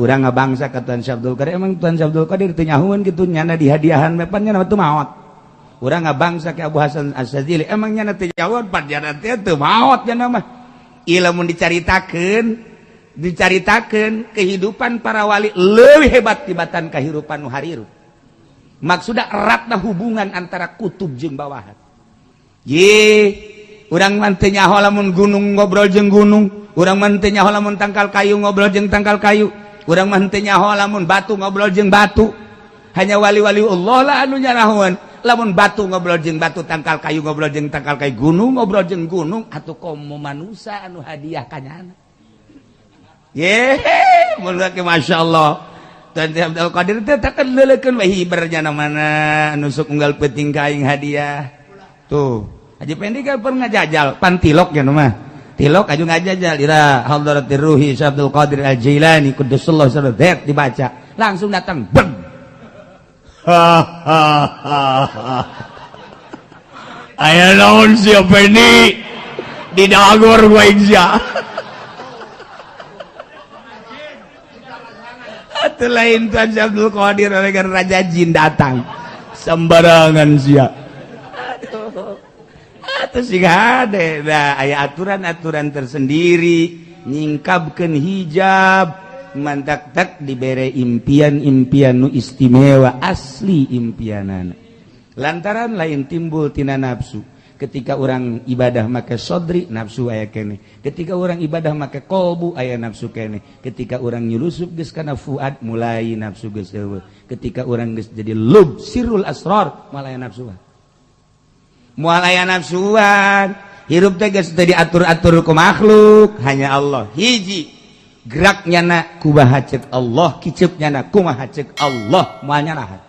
Urang ngabangsa ka Tuan Syekh Abdul Qadir, emang Tuan Syekh Abdul Qadir teu nyahueun kitu nyana dihadiahan mepan nya teu maot. Urang ngabangsa ke Abu Hasan Asy-Syadzili, emangnya nanti jawab pan teh teu maot nya mah. Ieu lamun dicaritakeun, dicaritakeun kehidupan para wali leuwih hebat tibatan kehidupan nu hariru. Maksudna eratna hubungan antara kutub jeung bawahan. Ye, urang mah teu nyaho lamun gunung ngobrol jeung gunung, urang mah teu nyaho lamun tangkal kayu ngobrol jeung tangkal kayu, urang mah teu nyaho lamun batu ngobrol jeung batu. Hanya wali-wali Allah lah anu nyarahoan. Lamun batu ngobrol jeung batu, tangkal kayu ngobrol jeung tangkal kayu, gunung ngobrol jeung gunung, atuh komo manusa anu hadiah kanyana. Ye, mun Masya Allah. Tuan Abdul Qadir teh takkan leulekeun we hibernya mana anu sok unggal peuting ka aing hadiah. Tuh, Haji Pendi kan pernah ngajajal pantilok ya mah. Tilok aju ngajajal ila hadratir ruhi Syekh Abdul Qadir Al-Jailani quddasallahu sirrahu dibaca. Langsung datang beng. Ha ha ha. Aya naon sia, Pendi? Di dagor gua sia. Atuh lain Tuan Abdul Qadir, raja jin datang. Sembarangan sia. Aduh. Atuh sing hade. Nah, aya aturan-aturan tersendiri nyingkabkeun hijab mantak tak dibere impian-impian nu istimewa, asli impianana. Lantaran lain timbul tina nafsu. Ketika orang ibadah make sodri, nafsu aya kene. Ketika orang ibadah make kolbu, aya nafsu kene. Ketika orang nyulusup geus kana fuad, mulai nafsu geus eueuh. Ketika orang geus jadi lub sirul asrar, moal aya nafsuan, moal aya nafsuan. Hirup teh geus teu diatur-atur ku makhluk, hanya Allah hiji. Geraknya na kumaha cek Allah, kiceupnya na kumaha cek Allah, moal nyarahan.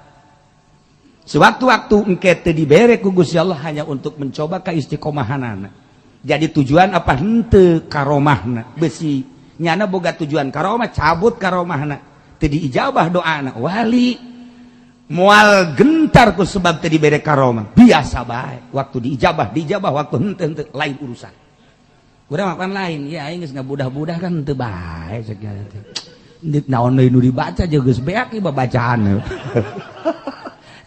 Sewaktu-waktu engke teu dibere ku Gusti Allah hanya untuk mencoba kaistiqomahanana. Jadi tujuan apa henteu karomahna? Besi nyana boga tujuan karomah, cabut karomahna. Teu diijabah doana. Wali moal gentar ku sebab teu dibere karomah. Biasa bae. Waktu diijabah, diijabah, waktu henteu henteu lain urusan. Urang makan lain, ya aing geus ngabudah-budah kan henteu bae cek nya teh. Naon deui nu dibaca jeung geus beak ieu bacaan.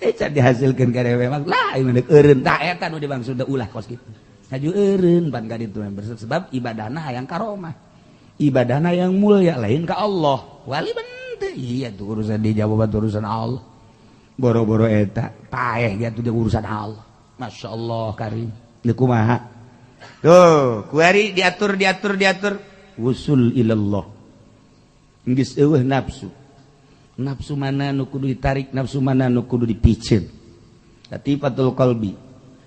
Can dihasilkan ka dewe mah lah ieu mah eureun tah eta nu dimaksud ulah kos kitu. Haju eureun pan ka ditu sebab ibadahna hayang karomah. Ibadahna yang mulia lain ka Allah. Wali bente iya tuh urusan dijawab urusan Allah. Boro-boro eta paeh ge atuh urusan Allah. Masya Allah karim. Deui kumaha? Tuh, kuari diatur diatur diatur wusul ilallah. Geus eueuh nafsu. Nafsu mana nu kudu ditarik, nafsu mana nu kudu dipiceun. Latifatul qalbi,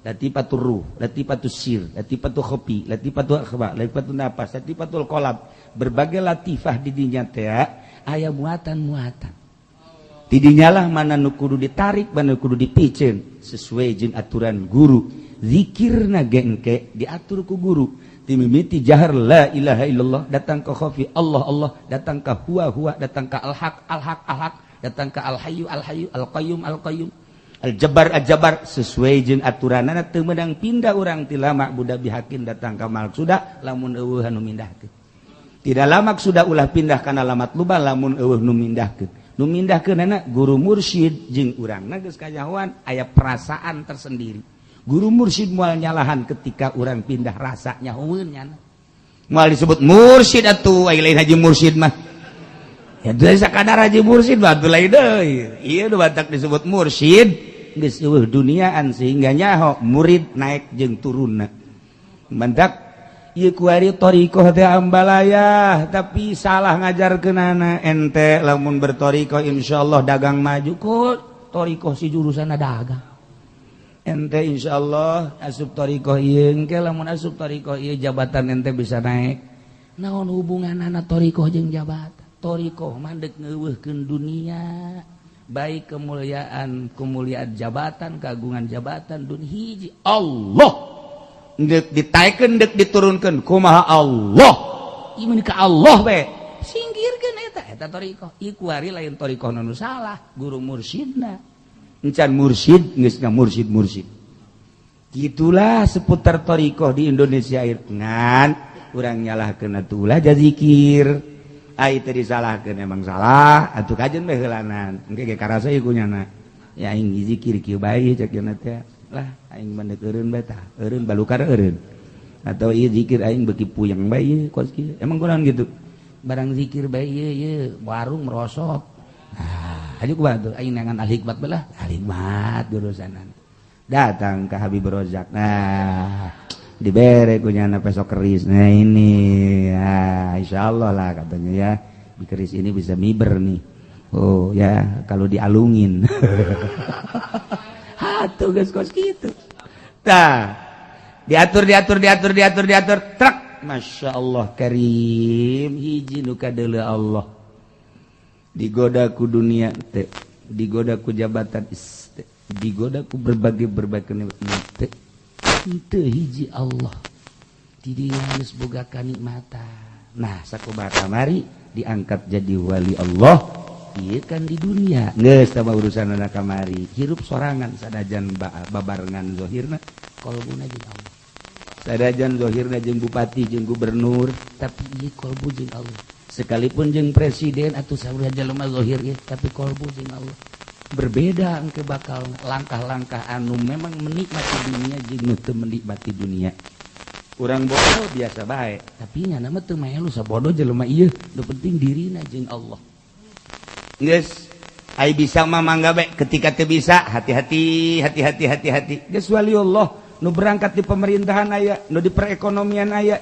latifatul ruh, latifatul sir, latifatul khafi, latifatul akhfa, latifatul nafas, latifatul qalb. Berbagai latifah di dinya teh aya muatan-muatan. Ti dinya lah mana nu kudu ditarik, mana nu kudu dipiceun sesuai jeung aturan guru. Zikirna ge engke diatur ku guru. Timimiti jahar la ilaha illallah, datang ke khafi Allah Allah, datang ke huwa huwa, datang ke al-haq al-haq al-haq, datang ke al-hayyu al-hayyu, al-qayyum al-qayyum, al-jabbar al-jabbar, sesuai jeung aturanana. Teu meunang pindah urang ti lama budak bihakin datang ka sudah lamun eueuh anu mindahkeun. Tidak lama sudah ulah pindah kana lamat luba lamun eueuh nu mindahkeun. Nu mindahkeunana guru mursyid jeung urangna geus kanyahoan aya perasaan tersendiri. Guru mursyid moal nyalahan ketika orang pindah rasa nyahoeun nyana. Moal disebut mursyid atuh, ai lain haji mursyid mah. Ya teu sakadar haji mursyid mah atuh lain deui. Ieu nu batak disebut mursyid geus eueuh duniaan sehingga nyaho murid naik jeung turunna. Mantak ieu kuari thariqah teh ambalayah tapi salah ngajarkeunana. Ente lamun berthariqah insyaallah dagang maju, kok thariqah si jurusanna dagang. Ente insyaallah asup thariqah ieu, engke lamun asup thariqah ieu jabatan ente bisa naik. Naon hubunganana thariqah jeung jabatan? Thariqah mah deuk ngeuweuhkeun dunia, baik kemuliaan, kemuliaan jabatan, keagungan jabatan dun hiji Allah. Deuk ditaekeun deuk diturunkeun kumaha Allah. Ieu mah ka Allah we. Singkirkeun eta eta thariqah. Ieu kuari lain thariqah nu salah, guru mursyidna. Encan mursyid geus mursyid mursyid. Gitulah seputar thariqah di Indonesia ngan urang nyalahkeun atuh ulah jazikir. Ai teu disalahkeun emang salah atuh kajen bae heulanan. Engke ge karasa ieu kunyana. Ya aing zikir kieu bae cek cenah teh. Lah aing mah deuk eureun bae tah, eureun balukar eureun. Atau ieu zikir aing beuki puyeng bae ieu kos kieu. Emang kurang gitu. Barang zikir bae ieu ieu warung merosot. Ah, aju kumaha tuh aing neangan al hikmat bae lah. Al hikmat urusanan. Datang ke Habib Rozak. Nah, dibere ku nyana pesok keris. Nah ini, ya, insyaallah lah katanya ya. Di keris ini bisa miber nih. Oh ya, kalau dialungin. Atuh geus kos kitu. Tah, diatur diatur diatur diatur diatur truk. Masya Allah karim, hiji nu kadeuleu Allah. Digoda ku dunia teh, digoda ku jabatan teh, digoda ku berbagai-berbagai nikmat teh. Henteu hiji Allah. Di dinya geus boga kanikmatan. Nah, sakumaha kamari diangkat jadi wali Allah. Ieu kan di dunia geus tah urusanana kamari hirup sorangan sadajan babarengan zahirna kolbuna jeung Allah. Sadajan zahirna jeung bupati jeung gubernur, tapi ieu kolbu jeung Allah. Sekalipun jeung presiden atau saurah jelema zahir ieu, tapi kolbu jeung Allah. Berbeda engke bakal langkah-langkah anu memang menikmati dunia jeung nu teu menikmati dunia. Urang bodoh biasa bae, tapi nya mah teu melu sabodoh jelema ieu, nu penting dirina jeung Allah. Geus ai bisa mah mangga bae, ketika teu bisa hati-hati hati-hati hati-hati. Geus waliullah nu berangkat di pemerintahan aya, nu di perekonomian aya,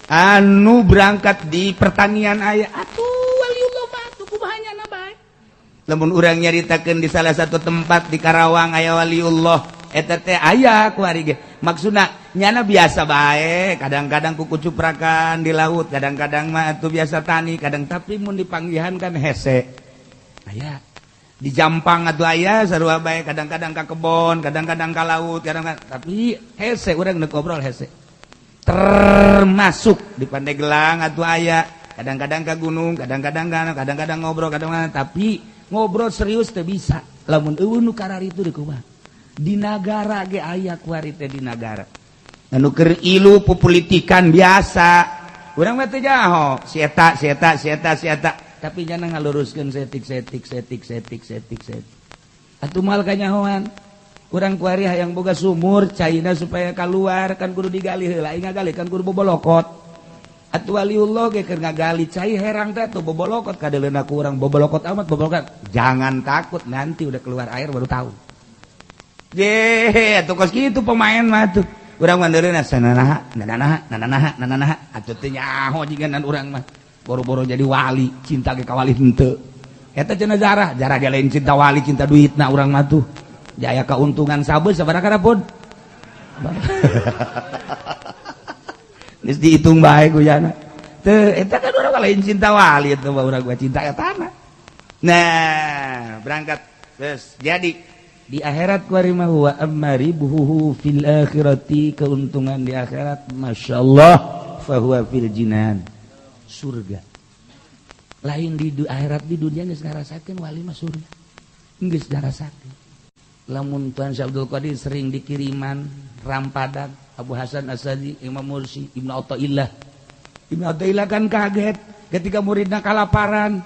anu berangkat di pertanian aya. Atuh waliullah mah atuh kumaha nyana bae. Lamun urang nyaritakeun di salah satu tempat di Karawang aya waliullah, eta teh aya kuari ge. Maksudna nyana biasa bae, kadang-kadang kuku cuprakan di laut, kadang-kadang mah atuh biasa tani, kadang tapi mun dipanggihan kan hese. Aya di Jampang atuh aya sarua bae, kadang-kadang ka kebon, kadang-kadang ka laut, kadang-kadang tapi hese urang neuk ngobrol hese. Termasuk di Pandeglang atuh aya, kadang-kadang ka gunung, kadang-kadang kadang-kadang ngobrol, kadang-kadang tapi ngobrol serius teu bisa. Lamun eueuh nu kararitu deui kumaha? Di nagara ge aya kuari teh di nagara. Anu keur ilu pupolitikan biasa. Urang mah teu jaho, si eta, si eta, si eta, si eta. Tapi jangan ngaluruskeun setik setik setik setik setik setik. Atuh moal kanyahoan. Urang kuari hayang boga sumur caina supaya keluar kan kudu digali heula, aing ngagali kan kudu bobolokot. Atuh waliullah ge keur ngagali cai herang teh atuh bobolokot kadeuleuna ku urang bobolokot amat bobolokot. Jangan takut, nanti udah keluar air baru tahu. Ye, atuh kos kitu pemain mah tuh. Urang mah deuleuna sananaha, nananaha, nananaha, nananaha. Atuh teu nyaho jiganan urang mah. Boro-boro jadi wali, cinta ge ka wali henteu. Eta cenah jarah, jarah ge lain cinta wali, cinta duitna urang mah tuh. Jaya keuntungan sabeus sabaraha karapun. Geus dihitung bae ku jana. Teu eta kan urang lain cinta wali eta mah urang cinta etana. Nah, berangkat. Terus jadi di akhirat kuari mah wa amaribuhu fil akhirati, keuntungan di akhirat masyaallah fahuwa fil jinan, surga. Lain di akhirat, di dunia geus ngarasakeun wali mah surga. Geus ngarasakeun. Lamun Tuan Syekh Abdul Qadir sering dikiriman rampadan Abu Hasan Asadi, Imam Mursi, Ibnu Athaillah. Ibnu Athaillah kan kaget ketika muridna kalaparan.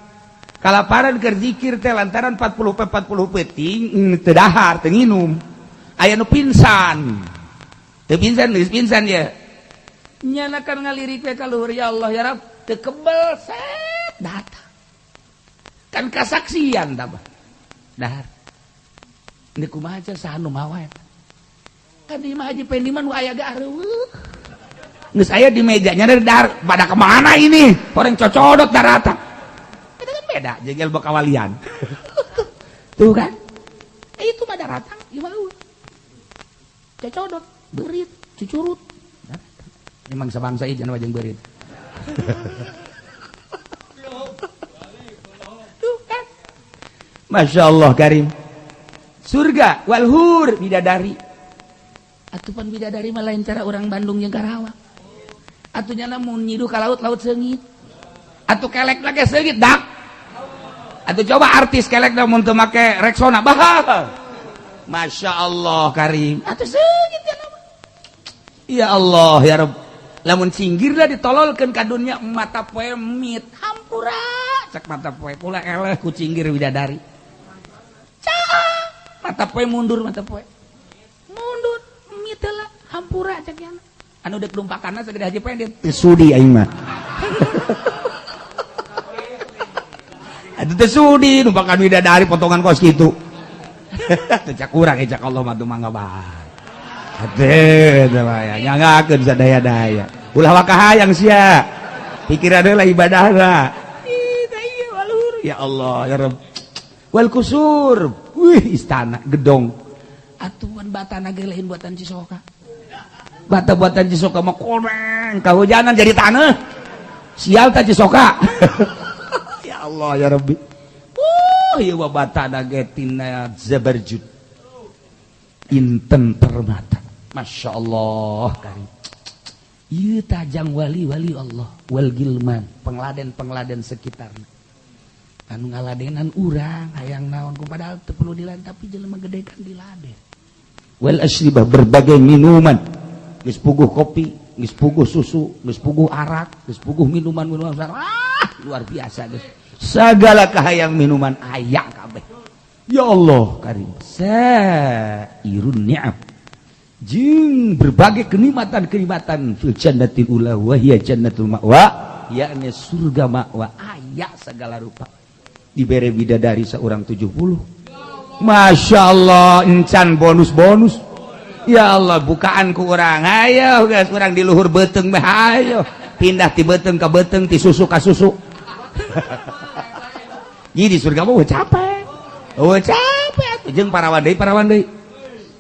Kalaparan keur zikir teh lantaran 40 peuting teu dahar, teu nginum. Aya nu pingsan. Teu pingsan, geus pingsan ya. Nyana kan ngalirik we ka luhur, ya Allah ya Rabb, teu kebel set datang. Kan kasaksian tah dahar. Ini kumaha aja saha nu mawa eta. Kan di imah Haji Pendi mah nu aya ge areueuh. Geus aya di mejanya dari dahar, pada kemana ini? Orang cocodot daratan. Itu kan beda jeung ilmu kawalian. Tuh kan? Itu mah daratang imah eueuh. Cocodot, beurit, cucurut. Daratang. Emang sabangsa ieu jangan jeung beurit. Tuh kan? Masya Allah karim. Surga walhur bidadari. Atuh pan bidadari mah lain cara orang Bandung jeung Karawang. Atuh nyana mun nyiduh ka laut, laut seungit. Atuh kelek lagi seungit dak. Atuh coba artis kelek da mun teu make Rexona bah. Masya Allah karim. Atuh seungit nyana mah. Ya Allah ya Rabb. Lamun cinggirlah ditololkeun ka dunya mata poe mit hampura cek mata poe kula eleh ku cinggir bidadari. Mata poe mundur, mata poe mundur. Hampura cek yana. Anu dek lumpakanna sagede Haji Pendit. Teu sudi aing mah. Atuh teu sudi numpakan bidadari potongan kos kitu. Teu cak urang cak Allah mah teu mangga bae. Atuh teh mah ya nyangakeun sadaya-daya. Ulah waka hayang sia. Pikiran heula ibadahna. Ih teh ieu waluhur. Ya Allah ya Rabb. Wal kusur. Wih istana gedong. Atuan batana ge lain buatan Cisoka. Bata buatan Cisoka mah koneng kahujanan jadi tanah. Sial ta Cisoka. Ya Allah ya Rabbi. Ieu mah batana ge tina zabarjud. Inten permata. Masya Allah karim. Ieu tajang wali-wali Allah wal gilman, pengladen-pengladen sekitarna. Anu ngaladenan urang hayang naon ku padahal teu perlu diladen tapi jelema gede kan diladen. Wal asribah berbagai minuman. Geus puguh kopi, geus puguh susu, geus puguh arak, geus puguh minuman-minuman. Ah, luar biasa geus. Segala kahayang minuman aya kabeh. Ya Allah karim. Sairun ni'am. Jeung berbagai kenikmatan-kenikmatan fil jannatil ula wa hiya jannatul ma'wa, yakni surga ma'wa aya segala rupa. Dibere bidadari seorang 70. Masya Allah, encan bonus-bonus. Ya Allah, bukaan ku urang. Ayo guys, urang di luhur beuteung mah ayo. Pindah ti beuteung ka beuteung, ti susu ka susu. Jadi di surga mah capek. Oh capek atuh jeung parawan deui.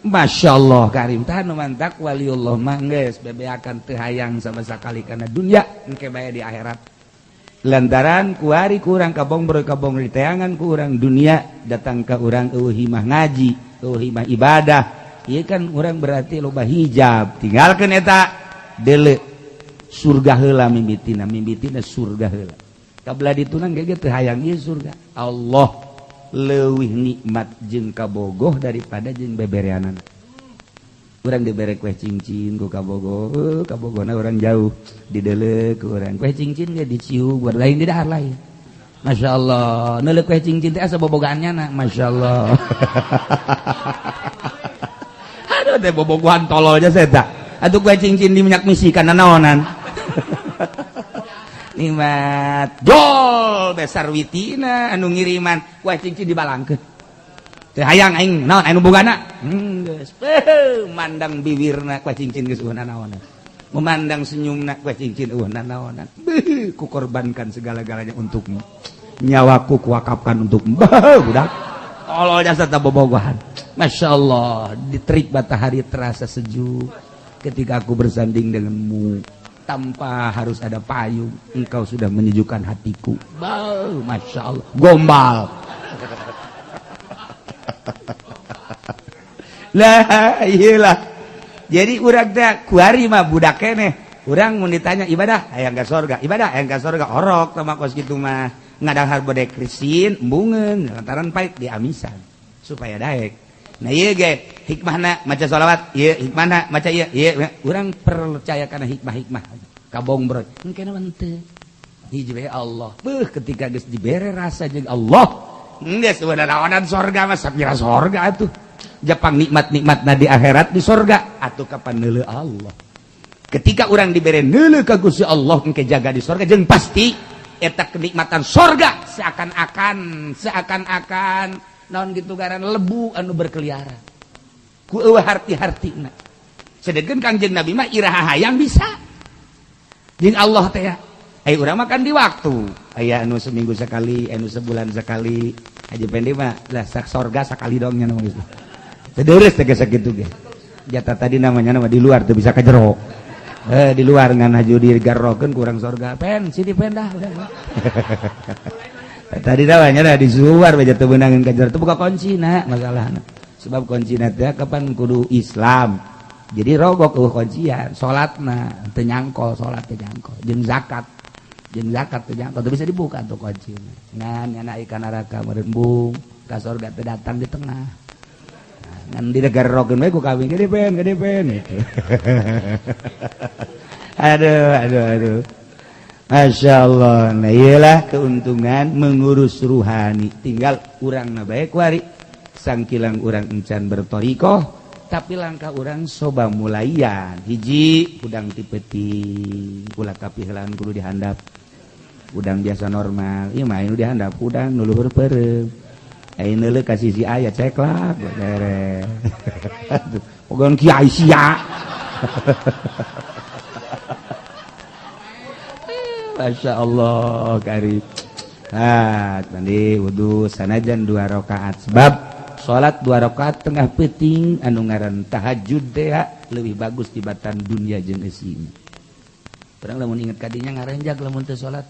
Masya Allah karim tah nu mantak waliullah mah geus bebeakan teu hayang sama sakali kana dunya engke bae di akhirat. Lantaran kuari kurang kabong kabong di teangan kurang dunia datang ke urang eueuh himah ngaji, eueuh himah ibadah. Ieu kan urang berarti loba hijab. Tinggalkeun eta deuleu surga heula mimitina, mimitina surga heula. Kabla ditunang ge teu hayang ieu surga. Allah leuwih nikmat jeung kabogoh daripada jeung bebereanana. Urang dibere kue cincin ku kabogoh, kabogona urang jauh dideuleu ku urang kue cincin ge dicium buat lain di dahar lain. Masya Allah, neuleuh kue cincin teh asa bobogaannya na, Masya Allah. Aduh teh bobogohan tololnya saya tak. Atuh kue cincin di minyak misi kana naonan. Nikmat jol besar witina anu ngiriman kue cincin dibalangkeun. Teu hayang aing naon anu bogana. Geus mandang bibirna kue cincin geus eueuh nanaonan. Memandang senyumna kue cincin eueuh nanaonan. Beuh ku korbankan segala-galanya untukmu. Nyawaku kuwakafkan untukmu. Beuh budak. Tolol jasa ta bobogohan. Masya Allah, diterik matahari terasa sejuk ketika aku bersanding denganmu. Tanpa harus ada payung, engkau sudah menyejukkan hatiku. Bau, Masya Allah, gombal. Lah, iyalah. Jadi urang teh kuari mah budak keneh. Urang mun ditanya ibadah, hayang ka sorga, ibadah hayang ka sorga, orok tah mah kos kitu mah. Ngadahar bodek krisin, embungeun, lantaran pait diamisan supaya daek. Nah ieu ge hikmahna maca sholawat, ieu hikmahna maca ieu, ieu urang percaya kana hikmah-hikmah. Kabong bro, engke mah teu. Hiji bae Allah. Beuh ketika geus dibere rasa jeung Allah, geus naonan sorga mah sapira sorga atuh. Japang nikmat-nikmatna di akhirat di sorga atuh kapan neuleuh Allah. Ketika urang dibere neuleuh ka Gusti Allah engke jaga di sorga jeung pasti eta kenikmatan sorga seakan-akan naon gitu garan lebu anu berkeliaran ku eueuh harti-hartina. Sedengkeun Kangjeng Nabi mah iraha hayang bisa jeung Allah teh ya. Ai urang mah kan di waktu aya anu seminggu sekali, anu sebulan sekali. Haji Pendi mah lah sak sorga sakali dong nya geus. Teu deures teh geus sakitu ge. Jatah tadi namanya nama di luar teu bisa ka jero. Di luar ngan haju digarrokeun kurang sorga. Pen sini pen dah. Tadi namanya dah di luar bae teu meunangeun ka jero. Teu buka kuncina masalahna. Sebab kuncina teh kapan kudu Islam. Jadi rogok eueuh kuncian, salatna teu nyangkol, salat teu nyangkol, jeung zakat. Jeung zakat teu nyangkol, teu bisa dibuka tuh kuncina. Ngan nyana ikan neraka merembung, ka sorga teu datang di tengah. Ngan digarrokeun we ku kawin gede pen gitu. Aduh aduh aduh. Masya Allah. Nah iyalah keuntungan mengurus ruhani. Tinggal urang na bae kuari sangkilang urang encan bertorikoh, Tapi langkah urang soba mulaian hiji udang ti peuting ulah kapihelaan kudu dihandap. Udang biasa normal ieu mah anu dihandap udang nu luhur peureum. Ayeuna neuleuh ka sisi aya ceklak beres. Pogon kiai sia. Masya Allah karib. Ah, mandi wudu sanajan 2 rakaat sebab salat 2 rakaat tengah peuting anu ngaran tahajud teh leuwih bagus tibatan dunia jeung eusina. Urang lamun inget kadinya ngarenjag lamun teu salat.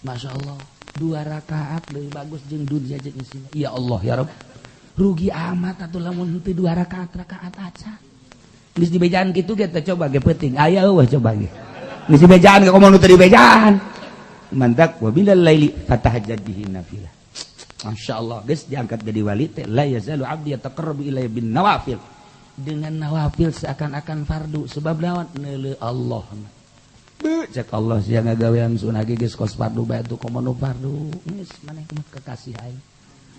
Masya Allah, 2 rakaat leuwih bagus jeung dunia jeung eusina. Ya Allah ya Rabb. Rugi amat atuh lamun teu 2 rakaat rakaat acan. Geus dibejaan kitu ge teh coba ge peuting aya eueuh coba ge. Geus dibejaan ge komo nu teu dibejaan. Mantak wa bilal laili fatahajjad bihi nafilah. Masya Allah, geus diangkat jadi wali teh la yazalu abdi yataqarrabu ilayya bin nawafil. Dengan nawafil seakan-akan fardu sebab naon neuleuh Allah. Beuh cek Allah sia ngagawean sunah ge geus kos fardu bae atuh komo nu fardu. Geus maneh mah kekasih aing.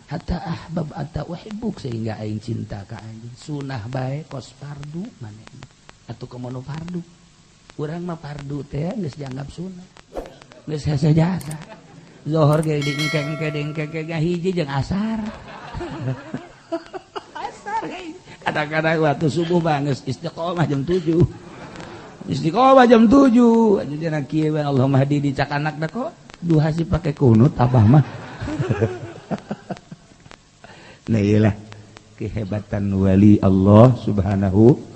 Hatta ahbab ata uhibbuk sehingga aing cinta ka anjeun. Sunah bae kos fardu maneh. Atuh komo nu fardu. Urang mah fardu teh geus dianggap sunah. Geus hese jasa. Zohor ge diengke-engke diengke-engke hiji jeung asar. Asar kadang-kadang waktu subuh mah geus istiqomah jam 7. Istiqomah jam 7. Jadi kieu we Allahumma hadi dicak anak da kok duha sih pake kunut abah mah. Nah iyalah kehebatan wali Allah Subhanahu.